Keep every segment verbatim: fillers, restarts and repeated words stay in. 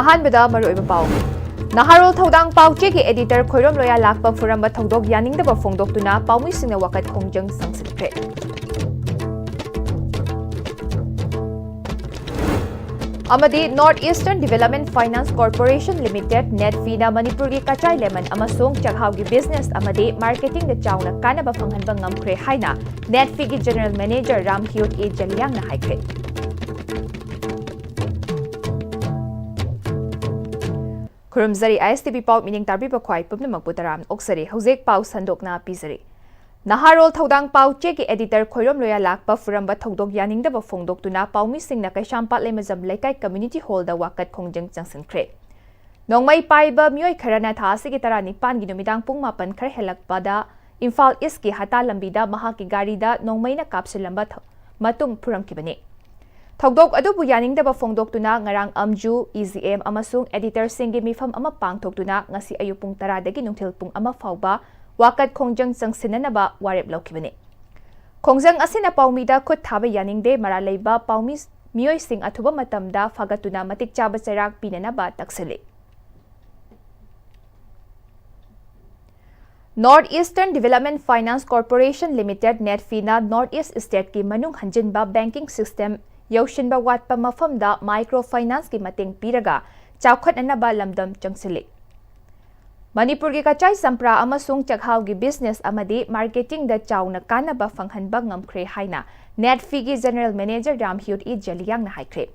ꯑꯍꯥꯟꯕꯗ ꯃꯔꯨꯑꯣꯏꯕ ꯄꯥꯎ꯫ ꯅꯍꯥꯔꯣꯜ ꯊꯧꯗꯥꯡ ꯄꯥꯎꯆꯦꯒꯤ editor ꯈꯣꯏꯔꯣꯝ ꯂꯣꯌꯥ ꯂꯥꯛꯄ ꯐꯨꯔꯝꯕ ꯊꯧꯗꯣꯛ ꯌꯥꯅꯤꯡꯗꯕ ꯐꯣꯡꯗꯣꯛꯇꯨꯅ ꯄꯥꯎꯃꯤꯁꯤꯡꯅ ꯋꯥꯀꯠ ꯈꯣꯡꯖꯪ ꯆꯪꯁꯤꯟꯈ꯭ꯔꯦ꯫ ꯑꯃꯗꯤ North Eastern Development Finance Corporation Limited, NEDFIꯅ ꯃꯅꯤꯄꯨꯔꯒꯤ ꯀꯆꯥꯏ ꯂꯦꯃꯟ ꯑꯃꯁꯨꯡ ꯆꯥꯛꯍꯥꯎꯒꯤ business ꯑꯃꯗꯤ marketingꯗ ꯆꯥꯎꯅ ꯀꯥꯟꯅꯕ ꯐꯪꯍꯟꯕ ꯉꯝꯈ꯭ꯔꯦ ꯍꯥꯏꯅ NEDFIꯒꯤ General Manager ꯔꯥꯝꯍꯤꯌꯣꯠ ꯑꯦ ꯖꯂꯤꯌꯥꯡꯅ ꯍꯥꯏꯈ꯭ꯔꯦ꯫ ꯈꯨꯔꯨꯝꯖꯔꯤ ISTV ꯄꯥꯎ ꯃꯤꯠꯌꯦꯡ ꯇꯥꯕꯤꯕ ꯈ꯭ꯋꯥꯏ ꯄꯨꯝꯅꯃꯛꯄꯨ ꯇꯔꯥꯝꯅ ꯑꯣꯛꯆꯔꯤ꯫ ꯍꯧꯖꯤꯛ ꯄꯥꯎ ꯁꯟꯗꯣꯛꯅ ꯄꯤꯖꯔꯤ꯫ ꯅꯍꯥꯔꯣꯜ ꯊꯧꯗꯥꯡ ꯄꯥꯎꯆꯦꯒꯤ editor ꯈꯣꯏꯔꯣꯝ ꯂꯣꯌꯥ ꯂꯥꯛꯄ ꯐꯨꯔꯝꯕ ꯊꯧꯗꯣꯛ ꯌꯥꯅꯤꯡꯗꯕ ꯐꯣꯡꯗꯣꯛꯇꯨꯅ ꯄꯥꯎꯃꯤꯁꯤꯡꯅ ꯀꯩꯁꯥꯝꯄꯥꯠ ꯂꯩꯃꯖꯝ ꯂꯩꯀꯥꯏ community hallꯗ ꯋꯥꯀꯠ ꯈꯣꯡꯖꯪ ꯆꯪꯁꯤꯟꯈ꯭ꯔꯦ꯫ ꯅꯣꯡꯃꯩ ꯄꯥꯏꯕ ꯃꯤꯑꯣꯏ ꯈꯔꯅ ꯊꯥ ꯑꯁꯤꯒꯤ ꯇꯔꯥꯅꯤꯄꯥꯟꯒꯤ ꯅꯨꯃꯤꯗꯥꯡ ꯄꯨꯡ ꯃꯥꯄꯟ ꯈꯔ ꯍꯦꯜꯂꯛꯄꯗ ꯏꯝꯐꯥꯜ ꯏꯁꯀꯤ ꯍꯇꯥ ꯂꯝꯕꯤꯗ ꯃꯍꯥꯛꯀꯤ ꯒꯥꯔꯤꯗ ꯅꯣꯡꯃꯩꯅ ꯀꯥꯞꯁꯤꯜꯂꯝꯕ ꯊ-, ꯃꯇꯨꯡ ꯐꯨꯔꯝꯈꯤꯕꯅꯤ꯫ ꯊꯧꯗꯣꯛ ꯑꯗꯨꯕꯨ ꯌꯥꯅꯤꯡꯗꯕ ꯐꯣꯡꯗꯣꯛꯇꯨꯅ ꯉꯔꯥꯡ ꯑꯝꯖꯨ, EGM ꯑꯃꯁꯨꯡ editorꯁꯤꯡꯒꯤ ꯃꯤꯐꯝ ꯑꯃ ꯄꯥꯡꯊꯣꯛꯇꯨꯅ ꯉꯁꯤ ꯑꯌꯨꯛ ꯄꯨꯡ ꯇꯔꯥꯗꯒꯤ ꯅꯨꯡꯊꯤꯜ ꯄꯨꯡ ꯑꯃ ꯐꯥꯎꯕ ꯋꯥꯀꯠ ꯈꯣꯡꯖꯪ ꯆꯪꯁꯤꯟꯅꯅꯕ ꯋꯥꯔꯦꯞ ꯂꯧꯈꯤꯕꯅꯤ꯫ ꯈꯣꯡꯖꯪ ꯑꯁꯤꯅ ꯄꯥꯎꯃꯤꯗ ꯈꯨꯠ ꯊꯥꯕ ꯌꯥꯅꯤꯡꯗꯦ, ꯃꯔꯥꯜ ꯂꯩꯕ ꯄꯥꯎꯃꯤ ꯃꯤꯑꯣꯏꯁꯤꯡ ꯑꯊꯨꯕ ꯃꯇꯝꯗ ꯐꯥꯒꯠꯇꯨꯅ ꯃꯇꯤꯛ ꯆꯥꯕ ꯆꯩꯔꯥꯛ ꯄꯤꯅꯅꯕ ꯇꯛꯁꯤꯜꯂꯤ꯫ North Eastern Development Finance Corporation Limited, NEDFIꯅ North East stateꯀꯤ ꯃꯅꯨꯡ ꯍꯟꯖꯤꯟꯕ banking system ꯌꯧꯁꯤꯟꯕ ꯋꯥꯠꯄ ꯃꯐꯝꯗ micro financeꯀꯤ ꯃꯇꯦꯡ ꯄꯤꯔꯒ ꯆꯥꯎꯈꯠꯅꯅꯕ ꯂꯝꯗꯝ ꯆꯪꯁꯤꯜꯂꯤ꯫ ꯃꯅꯤꯄꯨꯔꯒꯤ ꯀꯆꯥꯏ ꯆꯝꯄ꯭ꯔꯥ ꯑꯃꯁꯨꯡ ꯆꯥꯛꯍꯥꯎꯒꯤ business ꯑꯃꯗꯤ marketingꯗ ꯆꯥꯎꯅ ꯀꯥꯟꯅꯕ ꯐꯪꯍꯟꯕ ꯉꯝꯈ꯭ꯔꯦ ꯍꯥꯏꯅ NEDFIꯒꯤ General Manager ꯔꯥꯝꯍꯤꯌꯣꯠ ꯏ ꯖꯂꯤꯌꯥꯡꯅ ꯍꯥꯏꯈ꯭ꯔꯦ꯫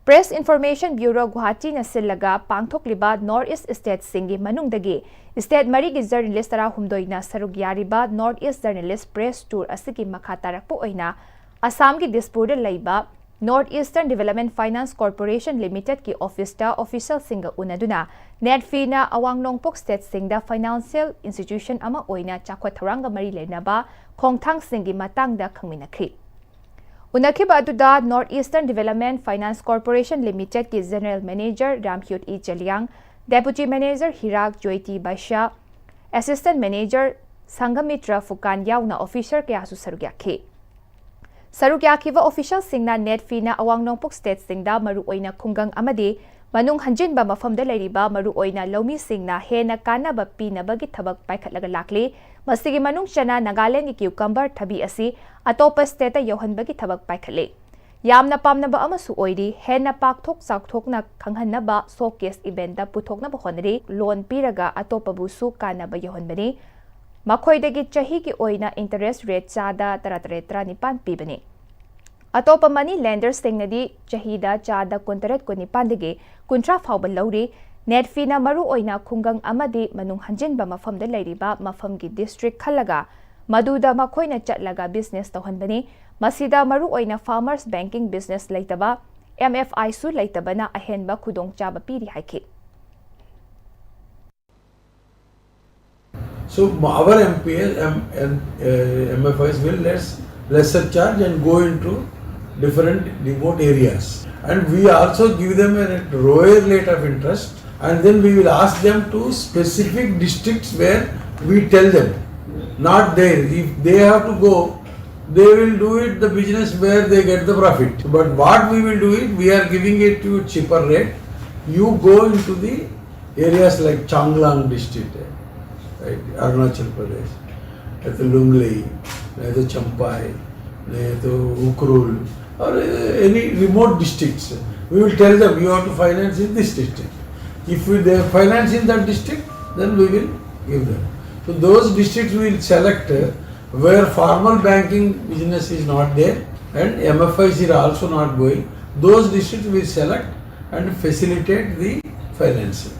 Press Information Bureau ꯒꯨꯋꯥꯍꯥꯇꯤꯅ ꯁꯤꯜꯂꯒ ꯄꯥꯡꯊꯣꯛꯂꯤꯕ North East stateꯁꯤꯡꯒꯤ ꯃꯅꯨꯡꯗꯒꯤ state ꯃꯔꯤꯒꯤ journalist ꯇꯔꯥꯍꯨꯝꯗꯣꯏꯅ ꯁꯔꯨꯛ ꯌꯥꯔꯤꯕ North East Journalist Press Tour ꯑꯁꯤꯒꯤ ꯃꯈꯥ ꯇꯥꯔꯛꯄ ꯑꯣꯏꯅ ꯑꯁꯥꯝꯒꯤ ꯗꯤꯁꯄꯨꯔꯗ ꯂꯩꯕ North Eastern Development Finance Corporation Limitedꯀꯤ officeꯇ officialꯁꯤꯡꯒ ꯎꯅꯗꯨꯅ NEDFIꯅ ꯑꯋꯥꯡ ꯅꯣꯡꯄꯣꯛ stateꯁꯤꯡꯗ financial institution ꯑꯃ ꯑꯣꯏꯅ ꯆꯥꯎꯈꯠ ꯊꯧꯔꯥꯡꯒ ꯃꯔꯤ ꯂꯩꯅꯕ ꯈꯣꯡꯊꯥꯡꯁꯤꯡꯒꯤ ꯃꯇꯥꯡꯗ ꯈꯪꯃꯤꯟꯅꯈ꯭ꯔꯤ꯫ ꯎꯅꯈꯤꯕ ꯑꯗꯨꯗ North Eastern Development Finance Corporation Limitedꯀꯤ General Manager ꯔꯥꯝꯍꯤꯌꯣꯠ E ꯖꯂꯤꯌꯥꯡ, Deputy Manager ꯍꯤꯔꯥꯛ ꯖꯣꯏꯇꯤ ꯕꯩꯁ꯭ꯌꯥ, Assistant Manager ꯁꯪꯘꯃꯤꯇ꯭ꯔ ꯐꯨꯀꯥꯟ ꯌꯥꯎꯅ officer ꯀꯌꯥꯁꯨ ꯁꯔꯨꯛ ꯌꯥꯈꯤ꯫ ꯁꯔꯨꯛ ꯌꯥꯈꯤꯕ officialꯁꯤꯡꯅ NEDFIꯅ ꯑꯋꯥꯡ ꯅꯣꯡꯄꯣꯛ stateꯁꯤꯡꯗ ꯃꯔꯨꯑꯣꯏꯅ ꯈꯨꯡꯒꯪ ꯑꯃꯗꯤ ꯃꯅꯨꯡ ꯍꯟꯖꯤꯟꯕ ꯃꯐꯝꯗ ꯂꯩꯔꯤꯕ ꯃꯔꯨꯑꯣꯏꯅ ꯂꯧꯃꯤꯁꯤꯡꯅ ꯍꯦꯟꯅ ꯀꯥꯟꯅꯕ ꯄꯤꯅꯕꯒꯤ ꯊꯕꯛ ꯄꯥꯏꯈꯠꯂꯒ ꯂꯥꯛꯂꯤ꯫ ꯃꯁꯤꯒꯤ ꯃꯅꯨꯡ ꯆꯟꯅ ꯅꯥꯒꯥꯂꯦꯟꯗꯒꯤ cucumber ꯊꯕꯤ ꯑꯁꯤ ꯑꯇꯣꯞꯄ stateꯇ ꯌꯧꯍꯟꯕꯒꯤ ꯊꯕꯛ ꯄꯥꯏꯈꯠꯂꯤ꯫ ꯌꯥꯝꯅ ꯄꯥꯝꯅꯕ ꯑꯃꯁꯨ ꯑꯣꯏꯔꯤ꯫ ꯍꯦꯟꯅ ꯄꯥꯛꯊꯣꯛ ꯆꯥꯎꯊꯣꯛꯅ ꯈꯪꯍꯟꯅꯕ showcase eventꯇ ꯄꯨꯊꯣꯛꯅꯕ ꯍꯣꯠꯅꯔꯤ꯫ Loan ꯄꯤꯔꯒ ꯑꯇꯣꯞꯄꯕꯨꯁꯨ ꯀꯥꯟꯅꯕ ꯌꯧꯍꯟꯕꯅꯤ꯫ ꯃꯈꯣꯏꯗꯒꯤ ꯆꯍꯤꯒꯤ ꯑꯣꯏꯅ interest rate ꯆꯥꯗ ꯇꯔꯥꯇꯔꯦꯠ ꯇꯔꯥꯅꯤꯄꯥꯟ ꯄꯤꯕꯅꯤ꯫ ꯑꯇꯣꯞꯄ money lenderꯁꯤꯡꯅꯗꯤ ꯆꯍꯤꯗ ꯆꯥꯗ ꯀꯨꯟꯇꯔꯦꯠ ꯀꯨꯟꯅꯤꯄꯥꯟꯗꯒꯤ ꯀꯨꯟꯊ꯭ꯔꯥ ꯐꯥꯎꯕ ꯂꯧꯔꯤ꯫ NEDFIꯅ ꯃꯔꯨꯑꯣꯏꯅ ꯈꯨꯡꯒꯪ ꯑꯃꯗꯤ ꯃꯅꯨꯡ ꯍꯟꯖꯤꯟꯕ ꯃꯐꯝꯗ ꯂꯩꯔꯤꯕ ꯃꯐꯝꯒꯤ district ꯈꯜꯂꯒ ꯃꯗꯨꯗ ꯃꯈꯣꯏꯅ ꯆꯠꯂꯒ business ꯇꯧꯍꯟꯕꯅꯤ꯫ ꯃꯁꯤꯗ ꯃꯔꯨꯑꯣꯏꯅ farmers banking business ꯂꯩꯇꯕ, MFIꯁꯨ ꯂꯩꯇꯕꯅ ꯑꯍꯦꯟꯕ ꯈꯨꯗꯣꯡꯆꯥꯕ ꯄꯤꯔꯤ ꯍꯥꯏꯈꯤ꯫ So our MPS, M, and, uh, MFIs will less, lesser charge and go into different remote areas. And we also give them a lower rate of interest, and then we will ask them to specific districts where we tell them, not there. If they have to go, they will do it the business where they get the profit. But what we will do is, we are giving it to cheaper rate. You go into the areas like Changlang district, right, Arunachal Pradesh, at the Lunglei, at the Champhai, at the Ukhrul, or uh, any remote districts. We will tell them you have to finance in this district. If we, they finance in that district, then we will give them. So those districts we will select uh, where formal banking business is not there and MFIs are also not going. Those districts we select and facilitate the financing.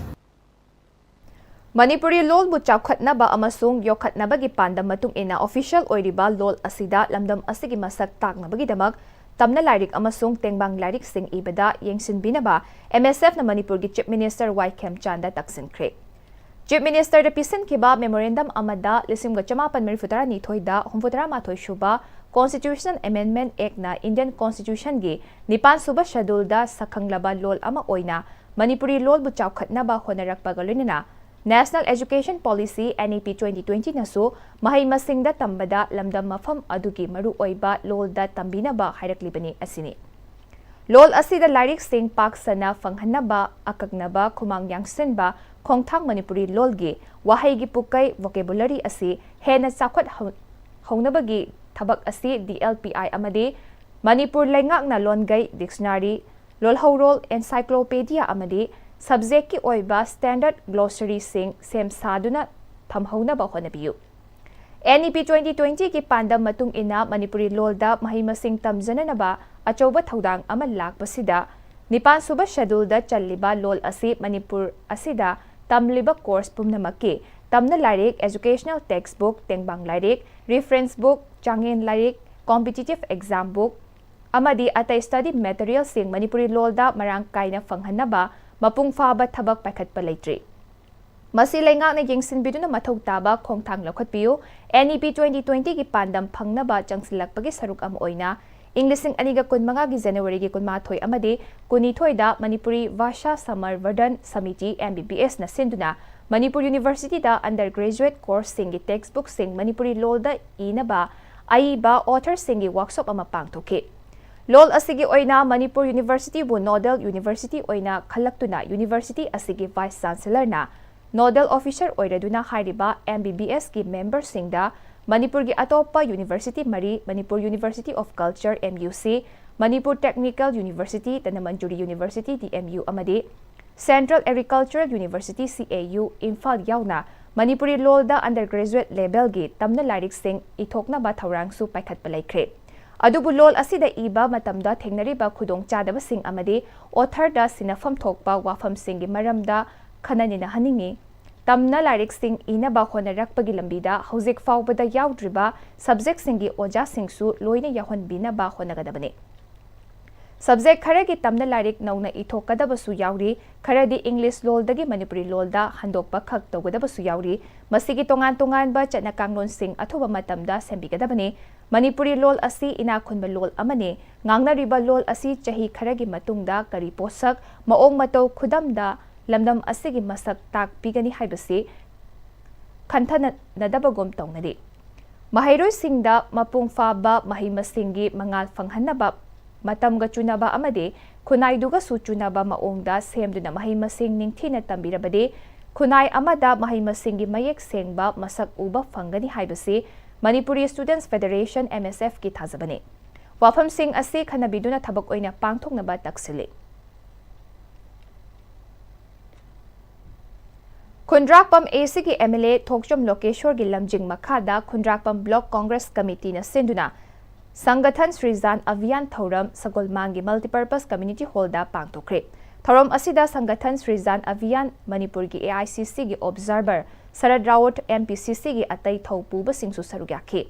Manipuri ꯂꯣꯜꯕꯨ ꯆꯥꯎꯈꯠꯅꯕ ꯑꯃꯁꯨꯡ ꯌꯣꯛꯈꯠꯅꯕꯒꯤ ꯄꯥꯟꯗꯝ ꯃꯇꯨꯡ ꯏꯟꯅ official ꯑꯣꯏꯔꯤꯕ ꯂꯣꯜ ꯑꯁꯤꯗ ꯂꯝꯗꯝ ꯑꯁꯤꯒꯤ ꯃꯁꯛ ꯇꯥꯛꯅꯕꯒꯤꯗꯃꯛ ꯇꯝꯅ ꯂꯥꯏꯔꯤꯛ ꯑꯃꯁꯨꯡ ꯇꯦꯡꯕꯥꯡ ꯂꯥꯏꯔꯤꯛꯁꯤꯡ ꯏꯕꯗ ꯌꯦꯡꯁꯤꯟꯕꯤꯅꯕ MSFꯅ ꯃꯅꯤꯄꯨꯔꯒꯤ Chief Minister ꯋꯥꯏ ꯈꯦꯝꯆꯥꯟꯗ ꯇꯛꯁꯤꯟꯈ꯭ꯔꯦ꯫ Chief Ministerꯗ ꯄꯤꯁꯤꯟꯈꯤꯕ memorandum ꯑꯃꯗ ꯂꯤꯁꯤꯡ ꯑꯃꯒ ꯆꯃꯥꯄꯟ ꯃꯔꯤꯐꯨ ꯇꯔꯥꯅꯤꯊꯣꯏꯗ ꯍꯨꯝꯐꯨꯇꯔꯥ ꯃꯥꯊꯣꯏ ꯁꯨꯕ Constitution Amendment Actꯅ Indian Constitutionꯒꯤ ꯅꯤꯄꯥꯟ ꯁꯨꯕ scheduleꯗ ꯁꯛꯈꯪꯂꯕ ꯂꯣꯜ ꯑꯃ ꯑꯣꯏꯅ ꯃꯅꯤꯄꯨꯔꯤ ꯂꯣꯜꯕꯨ ꯆꯥꯎꯈꯠꯅꯕ ꯍꯣꯠꯅꯔꯛꯄꯒ ꯂꯣꯏꯅꯅ National Education Policy, NEP twenty twentyꯅꯁꯨ ꯃꯍꯩ ꯃꯁꯤꯡꯗ ꯇꯝꯕꯗ ꯂꯝꯗꯝ ꯃꯐꯝ ꯑꯗꯨꯒꯤ ꯃꯔꯨꯑꯣꯏꯕ ꯂꯣꯜꯗ ꯇꯝꯕꯤꯅꯕ ꯍꯥꯏꯔꯛꯂꯤꯕꯅꯤ ꯑꯁꯤꯅꯤ꯫ ꯂꯣꯜ ꯑꯁꯤꯗ ꯂꯥꯏꯔꯤꯛꯁꯤꯡ ꯄꯥꯛ ꯁꯟꯅ ꯐꯪꯍꯟꯅꯕ ꯑꯀꯛꯅꯕ ꯈꯨꯃꯥꯡ ꯌꯥꯡꯁꯤꯟꯕ ꯈꯣꯡꯊꯥꯡ ꯃꯅꯤꯄꯨꯔꯤ ꯂꯣꯜꯒꯤ ꯋꯥꯍꯩꯒꯤ ꯄꯨꯀꯩ vocabulary ꯑꯁꯤ ꯍꯦꯟꯅ ꯆꯥꯎꯈꯠ ꯍꯧ-, ꯍꯧꯅꯕꯒꯤ ꯊꯕꯛ ꯑꯁꯤ D L P I ꯑꯃꯗꯤ ꯃꯅꯤꯄꯨꯔ ꯂꯩꯉꯥꯛꯅ ꯂꯣꯟꯒꯩ dictionary, ꯂꯣꯜꯍꯧꯔꯣꯜ encyclopedia ꯑꯃꯗꯤ subjectꯀꯤ ꯑꯣꯏꯕ standard glossaryꯁꯤꯡ ꯁꯦꯝ ꯁꯥꯗꯨꯅ ꯊꯝꯍꯧꯅꯕ ꯍꯣꯠꯅꯕꯤꯌꯨ꯫ N E P twenty twentyꯒꯤ ꯄꯥꯟꯗꯝ ꯃꯇꯨꯡ ꯏꯟꯅ ꯃꯅꯤꯄꯨꯔꯤ ꯂꯣꯜꯗ ꯃꯍꯩ ꯃꯁꯤꯡ ꯇꯝꯖꯅꯅꯕ ꯑꯆꯧꯕ ꯊꯧꯗꯥꯡ ꯑꯃ ꯂꯥꯛꯄꯁꯤꯗ, ꯅꯤꯄꯥꯟ ꯁꯨꯕ scheduleꯗ ꯆꯜꯂꯤꯕ ꯂꯣꯜ ꯑꯁꯤ ꯃꯅꯤꯄꯨꯔ ꯑꯁꯤꯗ ꯇꯝꯂꯤꯕ course ꯄꯨꯝꯅꯃꯛꯀꯤ ꯇꯝꯅ ꯂꯥꯏꯔꯤꯛ, educational textbook, ꯇꯦꯡꯕꯥꯡ ꯂꯥꯏꯔꯤꯛ, reference book, ꯆꯥꯡꯌꯦꯡ ꯂꯥꯏꯔꯤꯛ, competitive exam book ꯑꯃꯗꯤ ꯑꯇꯩ study materialꯁꯤꯡ ꯃꯅꯤꯄꯨꯔꯤ ꯂꯣꯜꯗ ꯃꯔꯥꯡ ꯀꯥꯏꯅ ꯐꯪꯍꯟꯅꯕ ꯃꯄꯨꯡ ꯐꯥꯕ ꯊꯕꯛ ꯄꯥꯏꯈꯠꯄ ꯂꯩꯇ꯭ꯔꯤ꯫ ꯃꯁꯤ ꯂꯩꯉꯥꯛꯅ ꯌꯦꯡꯁꯤꯟꯕꯤꯗꯨꯅ ꯃꯊꯧ ꯇꯥꯕ ꯈꯣꯡꯊꯥꯡ ꯂꯧꯈꯠꯄꯤꯌꯨ꯫ N E P twenty twentyꯒꯤ ꯄꯥꯟꯗꯝ ꯐꯪꯅꯕ ꯆꯪꯁꯤꯜꯂꯛꯄꯒꯤ ꯁꯔꯨꯛ ꯑꯃ ꯑꯣꯏꯅ, ꯏꯪ ꯂꯤꯁꯤꯡ ꯑꯅꯤꯒ ꯀꯨꯟꯃꯉꯥꯒꯤ Januaryꯒꯤ ꯀꯨꯟꯃꯥꯊꯣꯏ ꯑꯃꯗꯤ ꯀꯨꯟꯅꯤꯊꯣꯏꯗ Manipuri ꯚꯥꯁꯥ ꯁꯃꯔꯚꯔꯙꯟ samiti, M B B S ꯅ ꯁꯤꯟꯗꯨꯅ ꯃꯅꯤꯄꯨꯔ Universityꯗ undergraduate courseꯁꯤꯡꯒꯤ textbookꯁꯤꯡ ꯃꯅꯤꯄꯨꯔꯤ ꯂꯣꯜꯗ ꯏꯅꯕ ꯑꯏꯕ authorꯁꯤꯡꯒꯤ workshop ꯑꯃ ꯄꯥꯡꯊꯣꯛꯈꯤ꯫ ꯂꯣꯜ ꯑꯁꯤꯒꯤ ꯑꯣꯏꯅ ꯃꯅꯤꯄꯨꯔ Universityꯕꯨ nodal university ꯑꯣꯏꯅ ꯈꯜꯂꯛꯇꯨꯅ university ꯑꯁꯤꯒꯤ Vice Chancellorꯅ nodal officer ꯑꯣꯏꯔꯗꯨꯅ ꯍꯥꯏꯔꯤꯕ M B B Sꯀꯤ memberꯁꯤꯡꯗ ꯃꯅꯤꯄꯨꯔꯒꯤ ꯑꯇꯣꯞꯄ university ꯃꯔꯤ, Manipur University of Culture, M U C, Manipur Technical University, Dhanamanjuri University, D M U, ꯑꯃꯗꯤ Central Agricultural University, C A U, Imphal ꯌꯥꯎꯅ ꯃꯅꯤꯄꯨꯔꯤ ꯂꯣꯜꯗ undergraduate levelꯒꯤ ꯇꯝꯅ ꯂꯥꯏꯔꯤꯛꯁꯤꯡ ꯏꯊꯣꯛꯅꯕ ꯊꯧꯔꯥꯡꯁꯨ ꯄꯥꯏꯈꯠꯄ ꯂꯩꯈ꯭ꯔꯦ꯫ ꯑꯗꯨꯕꯨ ꯂꯣꯜ ꯑꯁꯤꯗ ꯏꯕ ꯃꯇꯝꯗ ꯊꯦꯡꯅꯔꯤꯕ ꯈꯨꯗꯣꯡꯆꯥꯗꯕꯁꯤꯡ ꯑꯃꯗꯤ authorꯗ ꯁꯤꯟꯅꯐꯝ ꯊꯣꯛꯄ ꯋꯥꯐꯝꯁꯤꯡꯒꯤ ꯃꯔꯝꯗ ꯈꯟꯅ ꯅꯩꯅꯍꯟꯅꯤꯡꯏ꯫ ꯇꯝꯅ ꯂꯥꯏꯔꯤꯛꯁꯤꯡ ꯏꯅꯕ ꯍꯣꯠꯅꯔꯛꯄꯒꯤ ꯂꯝꯕꯤꯗ ꯍꯧꯖꯤꯛ ꯐꯥꯎꯕꯗ ꯌꯥꯎꯗ꯭ꯔꯤꯕ subjectꯁꯤꯡꯒꯤ ꯑꯣꯖꯥꯁꯤꯡꯁꯨ ꯂꯣꯏꯅ ꯌꯥꯎꯍꯟꯕꯤꯅꯕ ꯍꯣꯠꯅꯒꯗꯕꯅꯤ꯫ Subject ꯈꯔꯒꯤ ꯇꯝꯅ ꯂꯥꯏꯔꯤꯛ ꯅꯧꯅ ꯏꯊꯣꯛꯀꯗꯕꯁꯨ ꯌꯥꯎꯔꯤ, ꯈꯔꯗꯤ English ꯂꯣꯜꯗꯒꯤ ꯃꯅꯤꯄꯨꯔꯤ ꯂꯣꯜꯗ ꯍꯟꯗꯣꯛꯄ ꯈꯛ ꯇꯧꯒꯗꯕꯁꯨ ꯌꯥꯎꯔꯤ꯫ ꯃꯁꯤꯒꯤ ꯇꯣꯉꯥꯟ ꯇꯣꯉꯥꯟꯕ ꯆꯠꯅ ꯀꯥꯡꯂꯣꯟꯁꯤꯡ ꯑꯊꯨꯕ ꯃꯇꯝꯗ ꯁꯦꯝꯕꯤꯒꯗꯕꯅꯤ꯫ ꯃꯅꯤꯄꯨꯔꯤ ꯂꯣꯜ ꯑꯁꯤ ꯏꯅꯥꯛ ꯈꯨꯟꯕ ꯂꯣꯜ ꯑꯃꯅꯤ꯫ ꯉꯥꯡꯅꯔꯤꯕ ꯂꯣꯜ ꯑꯁꯤ ꯆꯍꯤ ꯈꯔꯒꯤ ꯃꯇꯨꯡꯗ ꯀꯔꯤ ꯄꯣꯠꯁꯛ, ꯃꯑꯣꯡ ꯃꯇꯧ, ꯈꯨꯗꯝꯗ ꯂꯝꯗꯝ ꯑꯁꯤꯒꯤ ꯃꯁꯛ ꯇꯥꯛꯄꯤꯒꯅꯤ ꯍꯥꯏꯕꯁꯤ ꯈꯟꯊꯅꯗꯕꯒꯨꯝ ꯇꯧꯅꯔꯤ꯫ ꯃꯍꯩꯔꯣꯏꯁꯤꯡꯗ ꯃꯄꯨꯡ ꯐꯥꯕ ꯃꯍꯩ ꯃꯁꯤꯡꯒꯤ ꯃꯉꯥꯜ ꯐꯪꯍꯟꯅꯕ ꯃꯇꯝꯒ ꯆꯨꯅꯕ ꯑꯃꯗꯤ ꯈꯨꯟꯅꯥꯏꯗꯨꯒꯁꯨ ꯆꯨꯅꯕ ꯃꯑꯣꯡꯗ ꯁꯦꯝꯗꯨꯅ ꯃꯍꯩ ꯃꯁꯤꯡ ꯅꯤꯡꯊꯤꯅ ꯇꯝꯕꯤꯔꯕꯗꯤ ꯈꯨꯟꯅꯥꯏ ꯑꯃꯗ ꯃꯍꯩ ꯃꯁꯤꯡꯒꯤ ꯃꯌꯦꯛ ꯁꯦꯡꯕ ꯃꯁꯛ ꯎꯕ ꯐꯪꯒꯅꯤ ꯍꯥꯏꯕꯁꯤ Manipuri Students Federation, M S F ꯀꯤ ꯊꯥꯖꯕꯅꯤ꯫ ꯋꯥꯐꯝꯁꯤꯡ ꯑꯁꯤ ꯈꯟꯅꯕꯤꯗꯨꯅ ꯊꯕꯛ ꯑꯣꯏꯅ ꯄꯥꯡꯊꯣꯛꯅꯕ ꯇꯛꯁꯤꯜꯂꯤ꯫ ꯈꯨꯟꯗ꯭ꯔꯥꯛꯄꯝ A C ꯒꯤ M L A ꯊꯣꯛꯆꯣꯝ ꯂꯣꯀꯦꯁꯣꯔꯒꯤ ꯂꯝꯖꯤꯡ ꯃꯈꯥꯗ ꯈꯨꯟꯗ꯭ꯔꯥꯛꯄꯝ Block Congress Committee ꯅ ꯁꯤꯟꯗꯨꯅ ꯁꯪꯒꯊꯟ ꯁ꯭ꯔꯤꯖꯥꯟ ꯑꯚꯤꯌꯥꯟ ꯊꯧꯔꯝ ꯁꯒꯣꯜꯃꯥꯡꯒꯤ Multipurpose Community Hall ꯗ ꯄꯥꯡꯊꯣꯛꯈ꯭ꯔꯦ꯫ ꯊꯧꯔꯝ ꯑꯁꯤꯗ ꯁꯪꯒꯊꯟ ꯁ꯭ꯔꯤꯖꯥꯟ ꯑꯚꯤꯌꯥꯟ, ꯃꯅꯤꯄꯨꯔꯒꯤ A I C C ꯒꯤ observer ꯁꯔꯠ ꯔꯥꯎꯠ, M P C C ꯒꯤ ꯑꯇꯩ ꯊꯧ ꯄꯨꯕꯁꯤꯡꯁꯨ ꯁꯔꯨꯛ ꯌꯥꯈꯤ꯫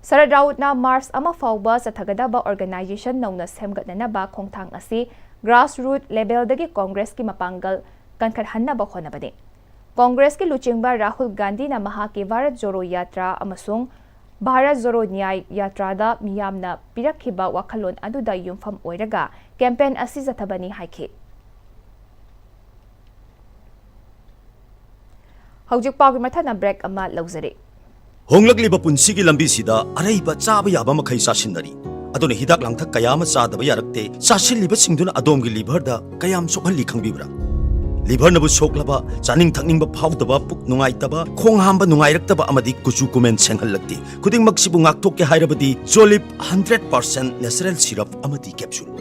ꯁꯔꯠ ꯔꯥꯎꯠꯅ ꯃꯥꯔꯆ ꯑꯃ ꯐꯥꯎꯕ ꯆꯠꯊꯒꯗꯕ organization ꯅꯧꯅ ꯁꯦꯝꯒꯠꯅꯅꯕ ꯈꯣꯡꯊꯥꯡ ꯑꯁꯤ grassroot level ꯗꯒꯤ Congress ꯀꯤ ꯃꯄꯥꯡꯒꯜ ꯀꯟꯈꯠꯍꯟꯅꯕ ꯍꯣꯠꯅꯕꯅꯤ꯫ Congress ꯀꯤ ꯂꯨꯆꯤꯡꯕ ꯔꯥꯍꯨꯜ ꯒꯥꯟꯙꯤꯅ ꯃꯍꯥꯛꯀꯤ ꯚꯥꯔꯠ ꯖꯣꯔꯣ ꯌꯥꯇ꯭ꯔꯥ ꯑꯃꯁꯨꯡ ꯚꯥꯔꯠ ꯖꯣꯔꯣ ꯅ꯭ꯌꯥꯌ ꯌꯥꯇ꯭ꯔꯥꯗ ꯃꯤꯌꯥꯝꯅ ꯄꯤꯔꯛꯈꯤꯕ ꯋꯥꯈꯜꯂꯣꯟ ꯑꯗꯨꯗ ꯌꯨꯝꯐꯝ ꯑꯣꯏꯔꯒ campaign ꯑꯁꯤ ꯆꯠꯊꯕꯅꯤ ꯍꯥꯏꯈꯤ꯫ ꯍꯧꯖꯤꯛ ꯄꯥꯎꯒꯤ ꯃꯊꯪꯅ break ꯑꯃ ꯂꯧꯖꯔꯤ꯫ ꯍꯣꯡꯂꯛꯂꯤꯕ ꯄꯨꯟꯁꯤꯒꯤ ꯂꯝꯕꯤꯁꯤꯗ ꯑꯔꯩꯕ ꯆꯥꯕ ꯌꯥꯕ ꯃꯈꯩ ꯆꯥꯁꯤꯟꯅꯔꯤ꯫ ꯑꯗꯨꯅ ꯍꯤꯗꯥꯛ ꯂꯥꯡꯊꯛ ꯀꯌꯥ ꯑꯃ ꯆꯥꯗꯕ ꯌꯥꯔꯛꯇꯦ꯫ ꯆꯥꯁꯤꯜꯂꯤꯕꯁꯤꯡꯗꯨꯅ ꯑꯗꯣꯝꯒꯤ liver ꯗ ꯀꯌꯥꯝ ꯁꯣꯛꯍꯜꯂꯤ ꯈꯪꯕꯤꯕ꯭ꯔꯥ? Liver ꯅꯕꯨ ꯁꯣꯛꯂꯕ, ꯆꯥꯅꯤꯡ ꯊꯛꯅꯤꯡꯕ ꯐꯥꯎꯗꯕ, ꯄꯨꯛ ꯅꯨꯡꯉꯥꯏꯇꯕ, ꯈꯣꯡ ꯍꯥꯝꯕ ꯅꯨꯡꯉꯥꯏꯔꯛꯇꯕ ꯑꯃꯗꯤ ꯀꯨꯆꯨ ꯀꯨꯃꯦꯟ ꯁꯦꯡꯍꯜꯂꯛꯇꯦ꯫ ꯈꯨꯗꯤꯡꯃꯛꯁꯤꯕꯨ ꯉꯥꯛꯊꯣꯛꯀꯦ ꯍꯥꯏꯔꯕꯗꯤ Jolib hundred percent natural syrup ꯑꯃꯗꯤ capsule꯫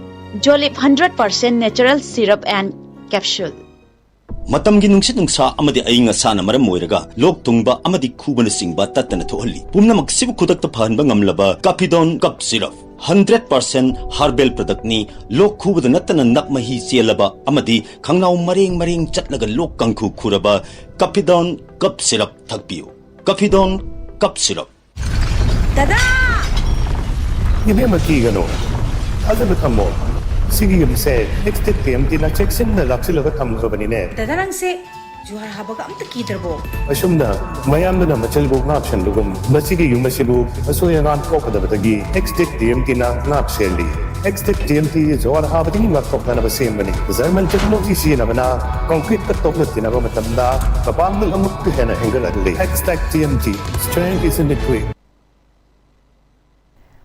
Jolib hundred percent natural syrup and capsule꯫ ꯃꯇꯝꯒꯤ ꯅꯨꯡꯁꯤꯠ ꯅꯨꯡꯁꯥ ꯑꯃꯗꯤ ꯑꯏꯪ ꯑꯁꯥꯅ ꯃꯔꯝ ꯑꯣꯏꯔꯒ ꯂꯣꯛ ꯊꯨꯡꯕ ꯑꯃꯗꯤ ꯈꯨꯕꯅꯆꯤꯡꯕ ꯇꯠꯇꯅ ꯊꯣꯛꯍꯜꯂꯤ꯫ ꯄꯨꯝꯅꯃꯛꯁꯤꯕꯨ ꯈꯨꯗꯛꯇ ꯐꯍꯟꯕ ꯉꯝꯂꯕ Capidon Cough Syrup, hundred percent herbal product ꯅꯤ꯫ ꯂꯣꯛ ꯈꯨꯕꯗ ꯅꯠꯇꯅ ꯅꯞ ꯃꯍꯤ ꯆꯦꯜꯂꯕ ꯑꯃꯗꯤ ꯈꯪꯅꯥꯎ ꯃꯔꯦꯡ ꯃꯔꯦꯡ ꯆꯠꯂꯒ ꯂꯣꯛ ꯀꯥꯡꯈꯨ ꯈꯨꯔꯕ Capidon Cough Syrup ꯊꯛꯄꯤꯌꯨ꯫ Capidon Cough Syrup꯫ ꯗꯗꯥ! ꯏꯕꯦꯝꯃ, ꯀꯤꯒꯅꯨ꯫ ꯊꯥꯖꯕ ꯊꯝꯃꯣ꯫ ꯁꯤꯒꯤ ꯌꯨꯝꯁꯦ Extech T M T ꯅ ꯆꯦꯛꯁꯤꯟꯅ ꯂꯥꯛꯁꯤꯜꯂꯒ ꯊꯝꯈ꯭ꯔꯕꯅꯤꯅꯦ꯫ ꯗꯗꯥ, ꯅꯪꯁꯦ ꯖꯨꯍꯥꯔ ꯍꯥꯕꯒ ꯑꯃꯇ ꯀꯤꯗ꯭ꯔꯕꯣ? ꯑꯁꯨꯝꯅ ꯃꯌꯥꯝꯗꯨꯅ ꯃꯆꯜꯕꯨ ꯉꯥꯛꯁꯦꯟꯕꯒꯨꯝ, ꯃꯁꯤꯒꯤ ꯌꯨꯝ ꯑꯁꯤꯕꯨ ꯑꯁꯣꯏ ꯑꯉꯥꯝ ꯊꯣꯛꯀꯗꯕꯗꯒꯤ Extech T M T ꯅ ꯉꯥꯛ ꯁꯦꯜꯂꯤ꯫ Extech T M T ꯖꯨꯍꯥꯔ ꯍꯥꯕꯗꯒꯤ ꯉꯥꯛꯊꯣꯛꯅꯅꯕ ꯁꯦꯝꯕꯅꯤ꯫ German technology ꯁꯤꯖꯤꯟꯅꯕꯅ concrete ꯇ ꯇꯣꯛꯅ ꯇꯤꯟꯅꯕ ꯃꯇꯝꯗ ꯀꯕꯥꯡꯅ ꯑꯃꯨꯛꯀ ꯍꯦꯟꯅ ꯍꯦꯟꯒꯠꯍꯜꯂꯤ꯫ Extech T M T, strength is in the grit.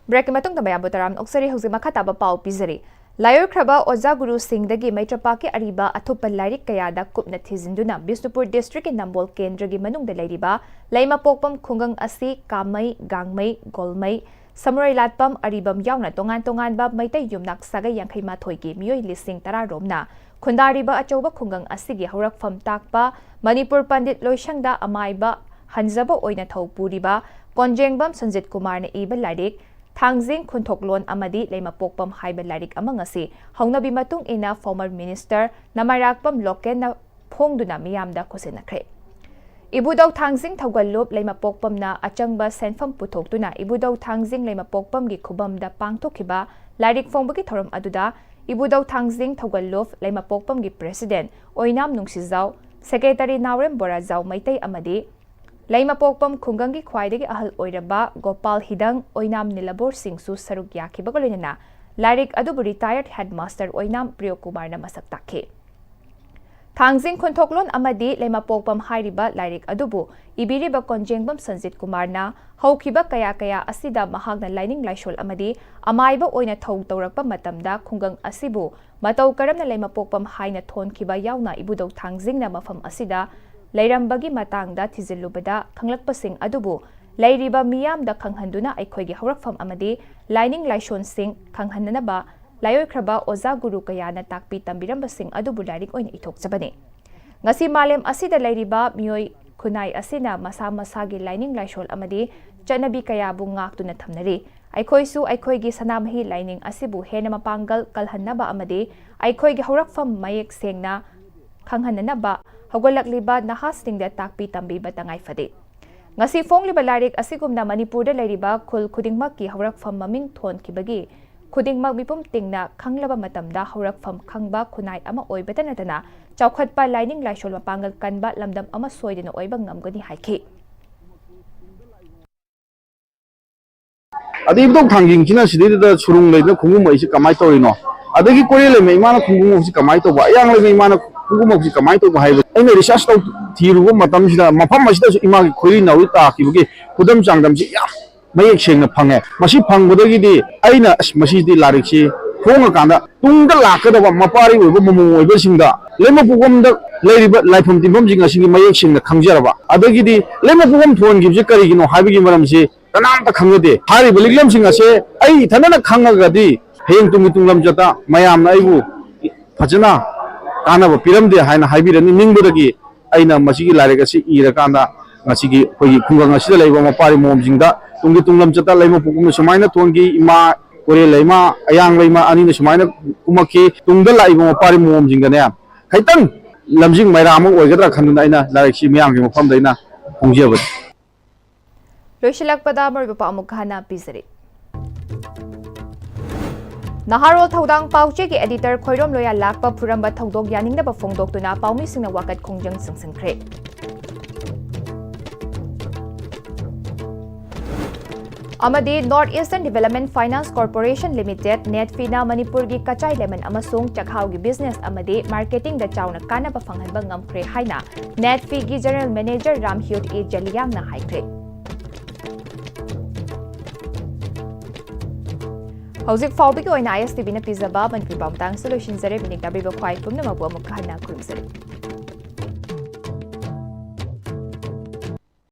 ꯕ꯭ꯔꯦꯛꯀꯤ ꯃꯇꯨꯡꯗ ꯃꯌꯥꯝꯕꯨ ꯇꯔꯥꯝꯅ ꯑꯣꯛꯆꯔꯤ꯫ ꯍꯧꯖꯤꯛ ꯃꯈꯥ ꯇꯥꯕ ꯄꯥꯎ ꯄꯤꯖꯔꯤ꯫ ꯂꯥꯏꯑꯣꯏꯈ꯭ꯔꯕ ꯑꯣꯖꯥ ꯒꯨꯔꯨꯁꯤꯡꯗꯒꯤ ꯃꯩꯇ꯭ꯔꯄꯥꯛꯀꯤ ꯑꯔꯤꯕ ꯑꯊꯨꯞꯄ ꯂꯥꯏꯔꯤꯛ ꯀꯌꯥꯗ ꯀꯨꯞꯅ ꯊꯤꯖꯤꯟꯗꯨꯅ ꯕꯤꯁꯅꯨꯄꯨꯔ ꯗꯤꯁꯇ꯭ꯔꯤꯛꯀꯤ ꯅꯝꯕꯣꯜ ꯀꯦꯟꯗ꯭ꯔꯒꯤ ꯃꯅꯨꯡꯗ ꯂꯩꯔꯤꯕ ꯂꯩꯃꯄꯣꯛꯄꯝ ꯈꯨꯡꯒꯪ ꯑꯁꯤ ꯀꯥꯃꯩ, ꯒꯥꯡꯃꯩ, ꯒꯣꯜꯃꯩ, ꯁꯃꯨꯔꯩꯂꯥꯠꯄꯝ, ꯑꯔꯤꯕꯝ ꯌꯥꯎꯅ ꯇꯣꯉꯥꯟ ꯇꯣꯉꯥꯟꯕ ꯃꯩꯇꯩ ꯌꯨꯝꯅꯥꯛ ꯁꯥꯒꯩ ꯌꯥꯡꯈꯩ ꯃꯥꯊꯣꯏꯒꯤ ꯃꯤꯑꯣꯏ ꯂꯤꯁꯤꯡ ꯇꯔꯥ ꯔꯣꯝꯅ ꯈꯨꯟꯗꯥꯔꯤꯕ ꯑꯆꯧꯕ ꯈꯨꯡꯒꯪ ꯑꯁꯤꯒꯤ ꯍꯧꯔꯛꯐꯝ ꯇꯥꯛꯄ ꯃꯅꯤꯄꯨꯔ ꯄꯟꯗꯤꯠ ꯂꯣꯏꯁꯪꯗ ꯑꯃꯥꯏꯕ ꯍꯟꯖꯕ ꯑꯣꯏꯅ ꯊꯧ ꯄꯨꯔꯤꯕ ꯀꯣꯟꯖꯦꯡꯕꯝ ꯁꯟꯖꯤꯠ ꯀꯨꯃꯥꯔꯅ ꯏꯕ ꯂꯥꯏꯔꯤꯛ ꯊꯥꯡꯖꯤꯡ ꯈꯨꯟꯊꯣꯛꯂꯣꯟ ꯑꯃꯗꯤ ꯂꯩꯃꯄꯣꯛꯄꯝ ꯍꯥꯏꯕ ꯂꯥꯏꯔꯤꯛ ꯑꯃ ꯉꯁꯤ ꯍꯧꯅꯕꯤ ꯃꯇꯨꯡ ꯏꯟꯅ former minister ꯅꯃꯥꯏꯔꯥꯛꯄꯝ ꯂꯣꯀꯦꯟꯅ ꯐꯣꯡꯗꯨꯅ ꯃꯤꯌꯥꯝꯗ ꯈꯨꯠꯁꯤꯟꯅꯈ꯭ꯔꯦ꯫ ꯏꯕꯨꯙꯧ ꯊꯥꯡꯖꯤꯡ ꯊꯧꯒꯜꯂꯨꯞ ꯂꯩꯃꯄꯣꯛꯄꯝꯅ ꯑꯆꯪꯕ ꯁꯦꯟꯐꯝ ꯄꯨꯊꯣꯛꯇꯨꯅ ꯏꯕꯨꯙꯧ ꯊꯥꯡꯖꯤꯡ ꯂꯩꯃꯄꯣꯛꯄꯝꯒꯤ ꯈꯨꯕꯝꯗ ꯄꯥꯡꯊꯣꯛꯈꯤꯕ ꯂꯥꯏꯔꯤꯛ ꯐꯣꯡꯕꯒꯤ ꯊꯧꯔꯝ ꯑꯗꯨꯗ ꯏꯕꯨꯙꯧ ꯊꯥꯡꯖꯤꯡ ꯊꯧꯒꯜꯂꯨꯞ ꯂꯩꯃꯄꯣꯛꯄꯝꯒꯤ president ꯑꯣꯏꯅꯥꯝ ꯅꯨꯡꯁꯤꯖꯥꯎ, secretary ꯅꯥꯎꯔꯦꯝ ꯕꯣꯔꯥꯖꯥꯎ ꯃꯩꯇꯩ ꯑꯃꯗꯤ ꯂꯩꯃꯄꯣꯛꯄꯝ ꯈꯨꯡꯒꯪꯒꯤ ꯈ꯭ꯋꯥꯏꯗꯒꯤ ꯑꯍꯜ ꯑꯣꯏꯔꯕ ꯒꯣꯄꯥꯜ ꯍꯤꯗꯪ, ꯑꯣꯏꯅꯥꯝ ꯅꯤꯂꯕꯣꯔ ꯁꯤꯡꯁꯨ ꯁꯔꯨꯛ ꯌꯥꯈꯤꯕꯒ ꯂꯣꯏꯅꯅ ꯂꯥꯏꯔꯤꯛ ꯑꯗꯨꯕꯨ retired headmaster ꯑꯣꯏꯅꯥꯝ ꯄ꯭ꯔꯤꯌꯣ ꯀꯨꯃꯥꯔꯅ ꯃꯁꯛ ꯇꯥꯛꯈꯤ꯫ ꯊꯥꯡꯖꯤꯡ ꯈꯨꯟꯊꯣꯛꯂꯣꯟ ꯑꯃꯗꯤ ꯂꯩꯃꯄꯣꯛꯄꯝ ꯍꯥꯏꯔꯤꯕ ꯂꯥꯏꯔꯤꯛ ꯑꯗꯨꯕꯨ ꯏꯕꯤꯔꯤꯕ ꯀꯣꯟꯖꯦꯡꯕꯝ ꯁꯟꯖꯤꯠ ꯀꯨꯃꯥꯔꯅ ꯍꯧꯈꯤꯕ ꯀꯌꯥ ꯀꯌꯥ ꯑꯁꯤꯗ ꯃꯍꯥꯛꯅ ꯂꯥꯏꯅꯤꯡ ꯂꯥꯏꯁꯣꯜ ꯑꯃꯗꯤ ꯑꯃꯥꯏꯕ ꯑꯣꯏꯅ ꯊꯧ ꯇꯧꯔꯛꯄ ꯃꯇꯝꯗ ꯈꯨꯡꯒꯪ ꯑꯁꯤꯕꯨ ꯃꯇꯧ ꯀꯔꯝꯅ ꯂꯩꯃꯄꯣꯛꯄꯝ ꯍꯥꯏꯅ ꯊꯣꯟꯈꯤꯕ ꯌꯥꯎꯅ ꯏꯕꯨꯙꯧ ꯊꯥꯡꯖꯤꯡꯅ ꯃꯐꯝ ꯑꯁꯤꯗ ꯂꯩꯔꯝꯕꯒꯤ ꯃꯇꯥꯡꯗ ꯊꯤꯖꯤꯜꯂꯨꯕꯗ ꯈꯪꯂꯛꯄꯁꯤꯡ ꯑꯗꯨꯕꯨ ꯂꯩꯔꯤꯕ ꯃꯤꯌꯥꯝꯗ ꯈꯪꯍꯟꯗꯨꯅ ꯑꯩꯈꯣꯏꯒꯤ ꯍꯧꯔꯛꯐꯝ ꯑꯃꯗꯤ ꯂꯥꯏꯅꯤꯡ ꯂꯥꯏꯁꯣꯟꯁꯤꯡ ꯈꯪꯍꯟꯅꯅꯕ ꯂꯥꯏꯑꯣꯏꯈ꯭ꯔꯕ ꯑꯣꯖꯥ ꯒꯨꯔꯨ ꯀꯌꯥꯅ ꯇꯥꯛꯄꯤ ꯇꯝꯕꯤꯔꯝꯕꯁꯤꯡ ꯑꯗꯨꯕꯨ ꯂꯥꯏꯔꯤꯛ ꯑꯣꯏꯅ ꯏꯊꯣꯛꯆꯕꯅꯤ꯫ ꯉꯁꯤ ꯃꯥꯂꯦꯝ ꯑꯁꯤꯗ ꯂꯩꯔꯤꯕ ꯃꯤꯑꯣꯏ ꯈꯨꯟꯅꯥꯏ ꯑꯁꯤꯅ ꯃꯁꯥ ꯃꯁꯥꯒꯤ ꯂꯥꯏꯅꯤꯡ ꯂꯥꯏꯁꯣꯜ ꯑꯃꯗꯤ ꯆꯠꯅꯕꯤ ꯀꯌꯥꯕꯨ ꯉꯥꯛꯇꯨꯅ ꯊꯝꯅꯔꯤ꯫ ꯑꯩꯈꯣꯏꯁꯨ ꯑꯩꯈꯣꯏꯒꯤ ꯁꯅꯥꯃꯍꯤ ꯂꯥꯏꯅꯤꯡ ꯑꯁꯤꯕꯨ ꯍꯦꯟꯅ ꯃꯄꯥꯡꯒꯜ ꯀꯜꯍꯟꯅꯕ ꯑꯃꯗꯤ ꯑꯩꯈꯣꯏꯒꯤ ꯍꯧꯔꯛꯐꯝ ꯃꯌꯦꯛ ꯁꯦꯡꯅ ꯈꯪꯍꯟꯅꯅꯕ ꯍꯧꯒꯠꯂꯛꯂꯤꯕ ꯅꯍꯥꯁꯤꯡꯗ ꯇꯥꯛꯄꯤ ꯇꯝꯕꯤꯕ ꯇꯉꯥꯏ ꯐꯗꯦ꯫ ꯉꯁꯤ ꯐꯣꯡꯂꯤꯕ ꯂꯥꯏꯔꯤꯛ ꯑꯁꯤꯒꯨꯝꯅ ꯃꯅꯤꯄꯨꯔꯗ ꯂꯩꯔꯤꯕ ꯈꯨꯜ ꯈꯨꯗꯤꯡꯃꯛꯀꯤ ꯍꯧꯔꯛꯐꯝ ꯃꯃꯤꯡ ꯊꯣꯟꯈꯤꯕꯒꯤ ꯈꯨꯗꯤꯡꯃꯛ ꯃꯤꯄꯨꯝ ꯇꯤꯡꯅ ꯈꯪꯂꯕ ꯃꯇꯝꯗ ꯍꯧꯔꯛꯐꯝ ꯈꯪꯕ ꯈꯨꯟꯅꯥꯏ ꯑꯃ ꯑꯣꯏꯕꯇ ꯅꯠꯇꯅ ꯆꯥꯎꯈꯠꯄ ꯂꯥꯏꯅꯤꯡ ꯂꯥꯏꯁꯣꯜ ꯃꯄꯥꯡꯒꯜ ꯀꯟꯕ ꯂꯝꯗꯝ ꯑꯃ ꯁꯣꯏꯗꯅ ꯑꯣꯏꯕ ꯉꯝꯒꯅꯤ ꯍꯥꯏꯈꯤ꯫ ꯑꯗꯩ ꯏꯕꯨꯙꯧ ꯊꯥꯡꯖꯤꯡꯁꯤꯅ ꯁꯤꯗꯩꯗꯨꯗ ꯁꯨꯔꯨꯡ ꯂꯩꯗꯅ ꯈꯣꯡꯒꯨꯝꯕ ꯑꯩꯁꯦ ꯀꯃꯥꯏꯅ ꯇꯧꯔꯤꯅꯣ, ꯑꯗꯒꯤ ꯀꯣꯏꯔꯦꯜ ꯂꯩꯃ ꯏꯃꯥꯅ ꯈꯣꯡꯒꯨꯝ ꯍꯧꯕꯁꯤ ꯀꯃꯥꯏꯅ ꯇꯧꯕ, ꯑꯌꯥꯡ ꯂꯩꯃ ꯏꯃꯥꯅ ꯈꯣꯡꯒꯨꯝ ꯍꯧꯕꯁꯤ ꯀꯃꯥꯏꯅ ꯇꯧꯕ ꯍꯥꯏꯕ ꯑꯩꯅ research ꯇꯧ ꯊꯤꯔꯨꯕ ꯃꯇꯝꯁꯤꯗ ꯃꯐꯝ ꯑꯁꯤꯗꯁꯨ ꯏꯃꯥꯒꯤ ꯈꯣꯏꯔꯤ ꯅꯥꯎꯔꯤ ꯇꯥꯈꯤꯕꯒꯤ ꯈꯨꯗꯝ ꯆꯥꯡꯗꯝꯁꯤ ꯌꯥꯝ ꯃꯌꯦꯛ ꯁꯦꯡꯅ ꯐꯪꯉꯦ꯫ ꯃꯁꯤ ꯐꯪꯕꯗꯒꯤꯗꯤ ꯑꯩꯅ, "ꯑꯁ, ꯃꯁꯤꯗꯤ ꯂꯥꯏꯔꯤꯛꯁꯤ ꯐꯣꯡꯉꯀꯥꯟꯗ ꯇꯨꯡꯗ ꯂꯥꯛꯀꯗꯕ ꯃꯄꯥꯔꯤ ꯑꯣꯏꯕ ꯃꯃꯣꯝ ꯑꯣꯏꯕꯁꯤꯡꯗ ꯂꯩꯃꯄꯣꯛꯂꯣꯝꯗ ꯂꯩꯔꯤꯕ ꯂꯥꯏꯐꯝ ꯇꯤꯟꯐꯝꯁꯤꯡ ꯑꯁꯤꯒꯤ ꯃꯌꯦꯛ ꯁꯦꯡꯅ ꯈꯪꯖꯔꯕ, ꯑꯗꯒꯤꯗꯤ ꯂꯩꯃꯄꯣꯛꯂꯣꯝ ꯊꯣꯟꯈꯤꯕꯁꯤ ꯀꯔꯤꯒꯤꯅꯣ ꯍꯥꯏꯕꯒꯤ ꯃꯔꯝꯁꯤ ꯀꯅꯥꯝꯇ ꯈꯪꯅꯗꯦ꯫ ꯍꯥꯏꯔꯤꯕ ꯂꯤꯛꯂꯝꯁꯤꯡ ꯑꯁꯦ ꯑꯩ ꯏꯊꯟꯗꯅ ꯈꯪꯉꯒꯗꯤ ꯍꯌꯦꯡ ꯇꯨꯡꯒꯤ ꯇꯨꯡ ꯂꯝꯆꯠꯇ ꯃꯌꯥꯝꯅ ꯑꯩꯕꯨ ꯐꯖꯅ ꯀꯥꯟꯅꯕ ꯄꯤꯔꯝꯗꯦ ꯍꯥꯏꯅ ꯍꯥꯏꯕꯤꯔꯅꯤ ꯅꯤꯡꯕꯗꯒꯤ꯫ ꯑꯩꯅ ꯃꯁꯤꯒꯤ ꯂꯥꯏꯔꯤꯛ ꯑꯁꯤ ꯏꯔꯀꯥꯟꯗ ꯉꯁꯤꯒꯤ ꯑꯩꯈꯣꯏꯒꯤ ꯈꯨꯡꯒꯪ ꯑꯁꯤꯗ ꯂꯩꯕ ꯃꯄꯥꯔꯤ ꯃꯣꯝꯁꯤꯡꯗ ꯇꯨꯡꯒꯤ ꯇꯨꯡ ꯂꯝꯆꯠꯇ ꯂꯩꯃꯄꯣꯛꯂꯣꯝꯅ ꯁꯨꯃꯥꯏꯅ ꯊꯣꯟꯈꯤ, ꯏꯃꯥ ꯀꯣꯔꯦꯜ ꯂꯩꯃ, ꯑꯌꯥꯡ ꯂꯩꯃ ꯑꯅꯤꯅ ꯁꯨꯃꯥꯏꯅ ꯀꯨꯝꯃꯛꯈꯤ, ꯇꯨꯡꯗ ꯂꯥꯛꯏꯕ ꯃꯄꯥꯔꯤ ꯃꯣꯝꯁꯤꯡꯗꯅꯦ ꯈꯤꯇꯪ ꯂꯝꯖꯤꯡ ꯃꯩꯔꯥ ꯑꯃ ꯑꯣꯏꯒꯗ꯭ꯔꯥ ꯈꯟꯗꯨꯅ ꯑꯩꯅ ꯂꯥꯏꯔꯤꯛꯁꯤ ꯃꯤꯌꯥꯝꯒꯤ ꯃꯐꯝꯗ ꯑꯩꯅ ꯐꯣꯡꯖꯕꯅꯤ꯫ ꯂꯣꯏꯁꯤꯜꯂꯛꯄꯗ ꯃꯔꯨꯑꯣꯏꯕ ꯄꯥꯎ ꯑꯃꯨꯛ ꯍꯟꯅ ꯄꯤꯖꯔꯤ꯫ ꯅꯍꯥꯔꯣꯜ ꯊꯧꯗꯥꯡ ꯄꯥꯎꯆꯦꯒꯤ editor ꯈꯣꯏꯔꯣꯝ ꯂꯣꯌꯥ ꯂꯥꯛꯄ ꯐꯨꯔꯝꯕ ꯊꯧꯗꯣꯛ ꯌꯥꯅꯤꯡꯗꯕ ꯐꯣꯡꯗꯣꯛꯇꯨꯅ ꯄꯥꯎꯃꯤꯁꯤꯡꯅ ꯋꯥꯀꯠ ꯈꯣꯡꯖꯪ ꯆꯪꯁꯤꯟꯈ꯭ꯔꯦ꯫ ꯑꯃꯗꯤ North Eastern Development Finance Corporation Limited, NEDFI ꯅ ꯃꯅꯤꯄꯨꯔꯒꯤ ꯀꯆꯥꯏ lemon ꯑꯃꯁꯨꯡ ꯆꯥꯛꯍꯥꯎꯒꯤ business ꯑꯃꯗꯤ marketing ꯗ ꯆꯥꯎꯅ ꯀꯥꯟꯅꯕ ꯐꯪꯍꯟꯕ ꯉꯝꯈ꯭ꯔꯦ ꯍꯥꯏꯅ NEDFI ꯒꯤ General Manager ꯔꯥꯝꯍꯤꯌꯣꯠ ꯑꯦ ꯖꯂꯤꯌꯥꯡꯅ ꯍꯥꯏꯈ꯭ꯔꯦ꯫ ꯍꯧꯖꯤꯛ ꯐꯥꯎꯕꯒꯤ ꯑꯣꯏꯅ ISTV ꯅ ꯄꯤꯖꯕ ꯃꯅꯤꯄꯨꯔꯤ ꯄꯥꯎ ꯃꯇꯥꯡꯁꯤꯗ ꯂꯣꯏꯁꯤꯟꯖꯔꯦ꯫ ꯃꯤꯅꯤꯠ ꯇꯥꯕꯤꯕ ꯈ꯭ꯋꯥꯏ ꯄꯨꯝꯅꯃꯛꯄꯨ ꯑꯃꯨꯛ ꯍꯟꯅ ꯈꯨꯔꯨꯝꯖꯔꯤ꯫